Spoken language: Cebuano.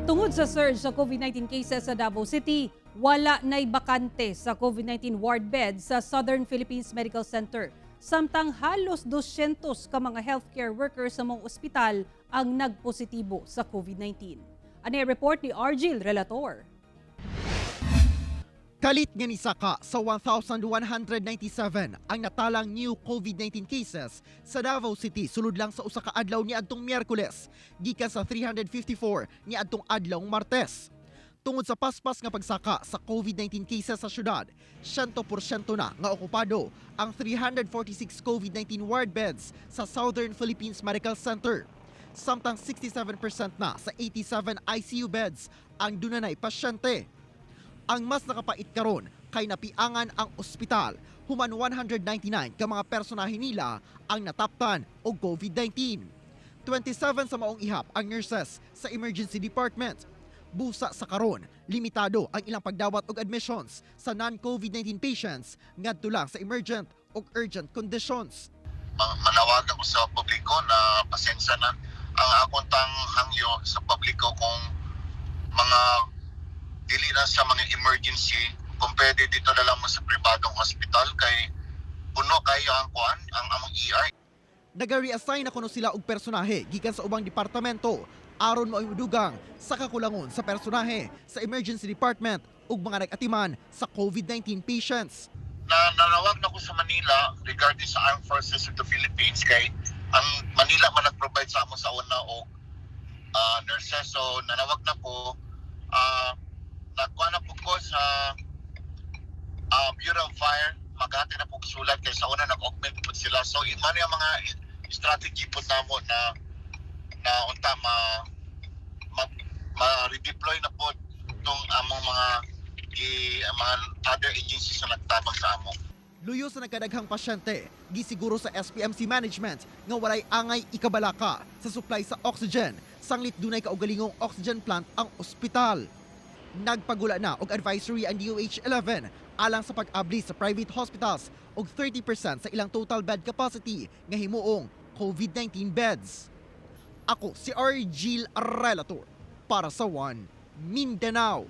Tungod sa surge sa COVID-19 cases sa Davao City, wala na'y bakante sa COVID-19 ward bed sa Southern Philippines Medical Center. Samtang halos 200 ka mga healthcare workers sa maong ospital ang nagpositibo sa COVID-19. Ano yung report ni Argil Relator? Kalit nga nisaka sa 1,197 ang natalang new COVID-19 cases sa Davao City sulod lang sa usa ka adlaw niadtong Miyerkules, gikan sa 354 niadtong adlaw Martes. Tungod sa paspas nga pagsaka sa COVID-19 cases sa syudad, 100% na nga okupado ang 346 COVID-19 ward beds sa Southern Philippines Medical Center. Samtang 67% na sa 87 ICU beds ang dunanay pasyente. Ang mas nakapait karon kay napiangan ang ospital human 199 ka mga personahe nila ang nataptan og COVID-19. 27 sa maong ihap ang nurses sa emergency department. Busa sa karon, limitado ang ilang pagdawat og admissions sa non-COVID-19 patients ngadto lang sa emergent ug urgent conditions. Manawagan ko sa publiko na pasensya na. Ang akong tang hangyo sa publiko, kung mga dili na sa mga emergency, kung pwede dito na lang mo sa pribadong hospital kay puno kayo ang kuan, ang among ER. Naga-reassign na kuno sila og personahe gikan sa ubang departamento aron maoy modugang sa kakulangon sa personahe sa emergency department ug mga nag-atiman sa COVID-19 patients. Na nanawag na ko sa Manila regarding sa Armed Forces of the Philippines kay ang Manila man nag-provide sa amo sa una og nurses. So nanawag na ko, nagkuha na po ko sa Bureau of Fire, maghati na po sulat kay sa una nag-augment po sila. So man yung mga strategy po namo na na unta ma ma-redeploy na po itong among mga ang mga other agencies na nagtabang sa amo. Luyo sa nagkadaghang pasyente, gisiguro sa SPMC management nga walay angay ikabalaka sa supply sa oxygen sanglit dunay kaugalingong oxygen plant ang ospital. Nagpagula na og advisory ang DOH 11 alang sa pag-abli sa private hospitals og 30% sa ilang total bed capacity nga himuong COVID-19 beds. Ako si Argil Relator para sa One Mindanao.